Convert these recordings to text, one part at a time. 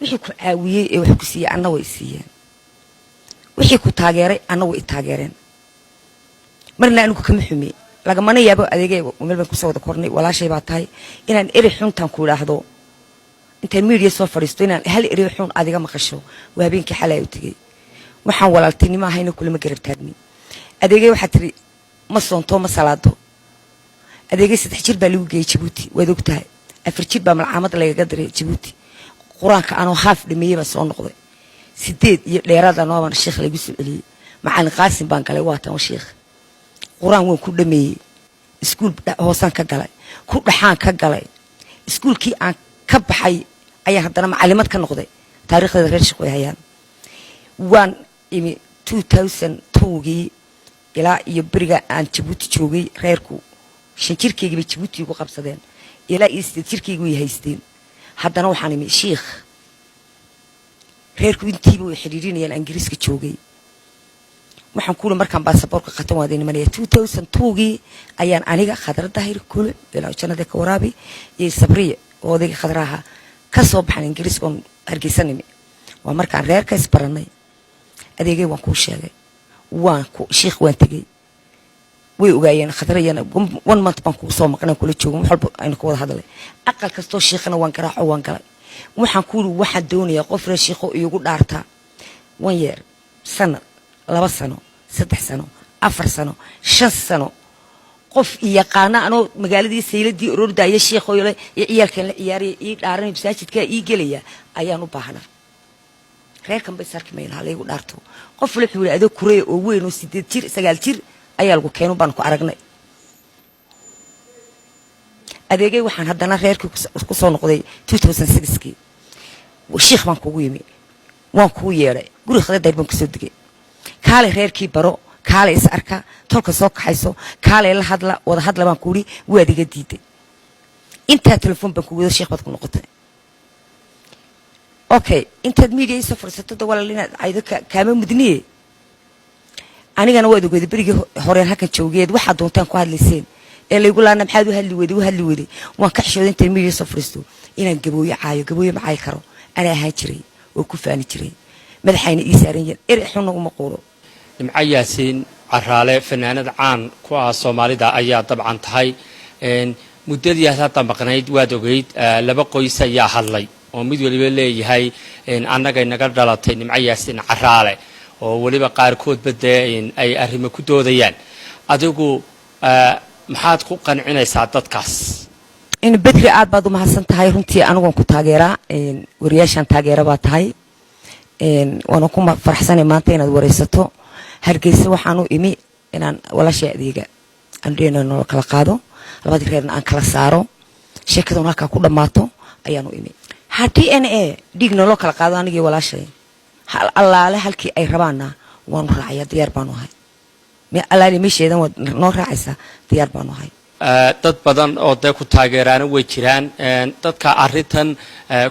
Wixii ku caawiyey ee wax ku siiyey anna way siiyeen, wixii ku taageeray anna way i taageereen. Marna anigu kama xumi, lagamana yaabo. Adeegay meel baan kusoo wada kornay, walaashay baa tahay. Inaan erey xuntaan ku idhaahdo intaan media soo fadhiisto, inaan hal erey xun adiga maqasho, waa habeenkii xalay u tegey. Waxaan walaaltinimo ahayna kulama garab taagni. Adeegay waxaa tiri ma soonto, ma salaado. Adeegay 3 jir baa lagu geeyey Jabuuti, waad ogtahay. 4 jir baa malcaamad lagaga diray Jabuuti. Qur-aanka anoo haaf dhameeyey baan soo noqday. 8 iyo dheeraad anoo sheekh lagu soo celiyey. Macalin Qaasim baan galay, waa tan sheekh. Qur-aan waan ku dhameeyey. Iskuul hoosaan ka galay, ku dhaxaan ka galay. Iskuulkii aan ka baxay ayaan haddana macalimad ka noqday. Taariikhdeeda reer sheekh way hayaan. Waan imi 2002gii ilaa iyo beriga aan Jabuuti joogay. Reerku 5 jirkaygii bay Jabuuti igu qabsadeen, ilaa iyo 8 jirkaygii way haysteen. Haddana waxaan imi Shiikh. Reerku intiiba way xidhiirinayaan. Ingiriiska joogay, waxaan kuuli markaan baasaboorka qatan waad imanaya. 2002gii ayaan aniga, Khadra Dahir Kule, ilaa jannada ka waraabi, iyo Sabriye oo odayga Khadraha, ka soo baxan Ingiriiska oon Hargeysa nimi. Waa markaan reerka isbaranay. Adeegay waan kuu sheegay, waan ku Shiikh waan tegey, way ogaayeen. Khadrayana one month baan kugu soo maqnay, kula joogin, wax walba aynu ka wada hadlay. Aqal kastoo shiikhana waan garaaco, waan galay. Waxaan ku yidhi waxaan doonayaa qof reer shiikho iigu dhaartaa one year, sanad, 2 sano, 3 sano, 4 sano, 5 sano, qof i yaqaana anoo magaaladii sayladii orordaya, shiikhoyle iyo ciyaalkan la ciyaaraya, ii dhaaranay, masaajidkaa ii gelaya ayaan u baahnaa. Reerkan bay sarki mayna, ha laygu dhaarto. Qof wala wuxuu yidhi adoo kureya oo weyn oo 8 jir, 9 jir ayaa lagu keenu baan ku aragnay. Adeegay waxaan haddana reerkii ku soo noqday 2006kii. Shiikh baan kugu yimi, waan kugu yeedhay, guri Khadra Dayr baan kusoo degay. Kaalay reerkii baro, kaalay is arka, tolka soo kaxayso, kaalay la hadla, wada hadla baan kuuri. Waad iga diiday. Intaa telefoon baan kugu wada, sheekh baad ku noqotay. Okay, intaad media isoo fadhiisato da walaal inaad caydo kaama mudniye. Anigana waad ogeeday berigii horeen halkan joogeed waxaad doontaan ku hadlayseen ee laygu laana maxaad u hadli weyday, u hadli weyday. Waan ka xishooday intaan media soo fadhiisto inaan Gabooyo caayo. Gabooyo ma caayi karo. Anaa ahaan jiray oo ku faani jiray, madaxayna ii saaran yihiin, erey xunna uma quuro. Nimco Yaasiin Caraale, fanaanad caan ku ah Soomaalida ayaa dabcan tahay. Muddadii aad hadda maqnayd, waad ogeyd, laba qoys ayaa hadlay oo mid waliba leeyahay annagay naga dhalatay Nimco Yaasiin Caraale, oo weliba qaarkoodba dee ay arrimo ku doodayaan. Adigu maxaad ku qancinaysaa dadkaas? In Bedri, aad baad u mahadsan tahay. Runtii anigoon ku taageeraa, wariyaashaan taageera baa tahay, waana ku faraxsanay maanta inaad wareysato. Hargeysa waxaan u imi inaan walaashay adeega aan dhehna nolo kala qaado, labadii reerna aan kala saaro, sheekaduna halkaa ku dhammaato ayaan u imi. Ha DNA dhiig naloo kala qaado anigii walaashay. Hal allaale halkii ay rabaanna waanu raacaya, diyaar baanu ahay. Allaale meesheedan waad noo raacaysaa, diyaar baanu ahay. Dad badan oo dee ku taageeraana way jiraan. Dadka arrintan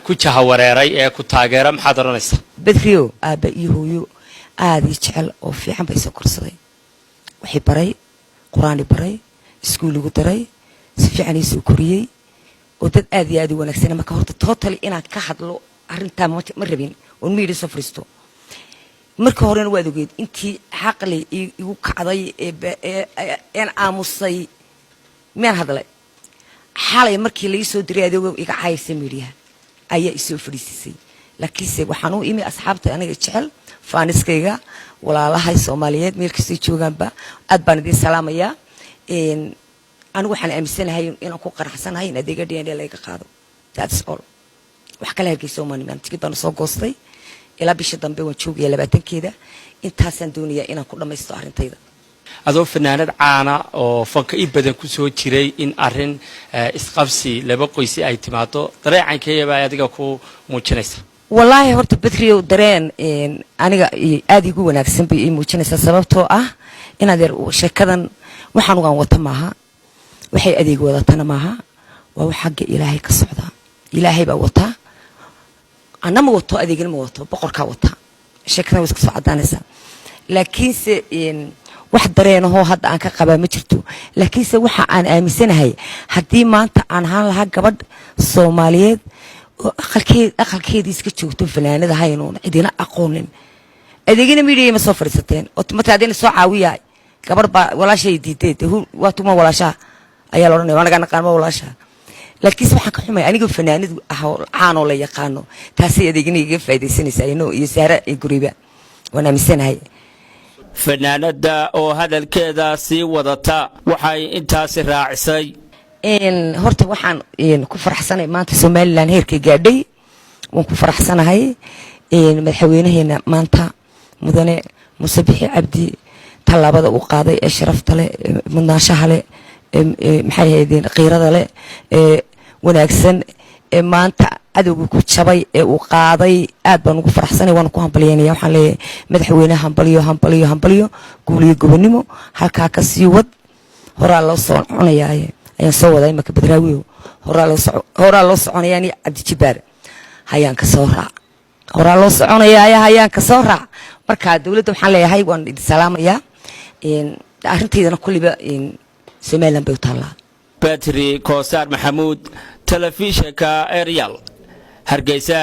ku jahawareeray ee ku taageera maxaad odhanaysaa? Bedrio, aabba iyo hooyo aada ii jecel oo fiican bay soo korsaday. Waxay baray qur-aani, baray iskuul, igu daray, si fiican ii soo koriyey oo dad aad iyo aad u wanaagsan. Marka horta totally inaan ka hadlo arrintaa ma rabin oon media soo fadhiisto. Marka horena waad ogeed intii xaqli igu kacday een aamusay, miyaan hadlay? Xalay markii lai soo diray adigoo iga caayaysa media-ha ayaa isoo fadhiisisay. Laakiinse waxaan u imi asxaabta aniga jecel, fans-kayga, walaalahay Soomaaliyeed meel kastay joogaanba, aad baan idiin salaamayaa. Anigu waxaan aaminsanahay inaan ku qanacsanahay in adeega DNA laga qaado. That's all. Wax kale Hargeysa uma nimaan. Tikid baan soo goostay, ilaa bisha dambe waan joogaya, 20-keeda. Intaasaan doonayaa inaan ku dhammaysto arrintayda. Adoo fanaanad caana oo fanka in badan ku soo jiray, in arrin isqabsi laba qoysi ay timaado, dareecankeeyaba adiga ku muujinaysa? Wallaahi horta Bedriyow, dareen aniga aada igu wanaagsan bay ii muujinaysaa, sababtoo ah inaad yar sheekadan waxaan ugaan wata maaha, waxay adeeg wadatana maaha. Waa wax xagga Ilaahay ka socdaa. Ilaahay baa wataa, anna ma wato, adeegna ma wato, boqorkaa wataa. Sheekadan way iska soo cadaanaysaa. Laakiinse wax dareenahoo hadda aan ka qabaa ma jirto. Laakiinse waxa aan aaminsanahay, haddii maanta aan ahaan lahaa gabadh Soomaaliyeed Oo aqalkeedii iska joogto, fanaanad ahayn oon cidina aqoonin, adeegina media ma soo fadhiisateen oo marta haddayna soo caawiyahay. Gabar baa walaashay diiday dee, waa tuma walaashaha ayaa la odhanaya, waa nagaa naqaan ma walaashaha. Laakiinse waxaan ka xumay anigoo fanaanad ah oo caan oo la yaqaano, taasay adeegina igaga faaidaysanaysaa ino iyo Saara iyo guriba, waan aaminsanahay. Fanaanada oo hadalkeeda sii wadata waxay intaasi raacisay: Horta waxaan ku faraxsanahay maanta Somaliland heerkay gaadhay, waan ku faraxsanahay. Madaxweynaheena maanta, Mudane Muuse Bixi Cabdi, tallaabada uu qaaday ee sharafta leh, mudnaanshaha leh, maxay ahaydeen, qiirada leh, ee wanaagsan, ee maanta cadowga ku jabay ee uu qaaday, aad baan ugu faraxsanay, waan ku hambalyeynaya. Waxaan leeyahay madaxweyne, hambaliyo, hambaliyo, hambaliyo, guuliyo gobonimo, halkaa ka sii wad. Horaa loo soo cunayaaye ayaan soo wadaa imaka Badraawiyo, horaa loo soconayaa. Ni Cabdijibaar hayaan ka soo raac, horaa loo soconayaaye hayaan ka soo raac. Marka dowladda waxaan leeyahay waan idin salaamayaa. Arrintaydana kulliba Somaliland bay u taallaa. Batri Koosaar Maxamuud, telefishinka Ariel, Hargeysa.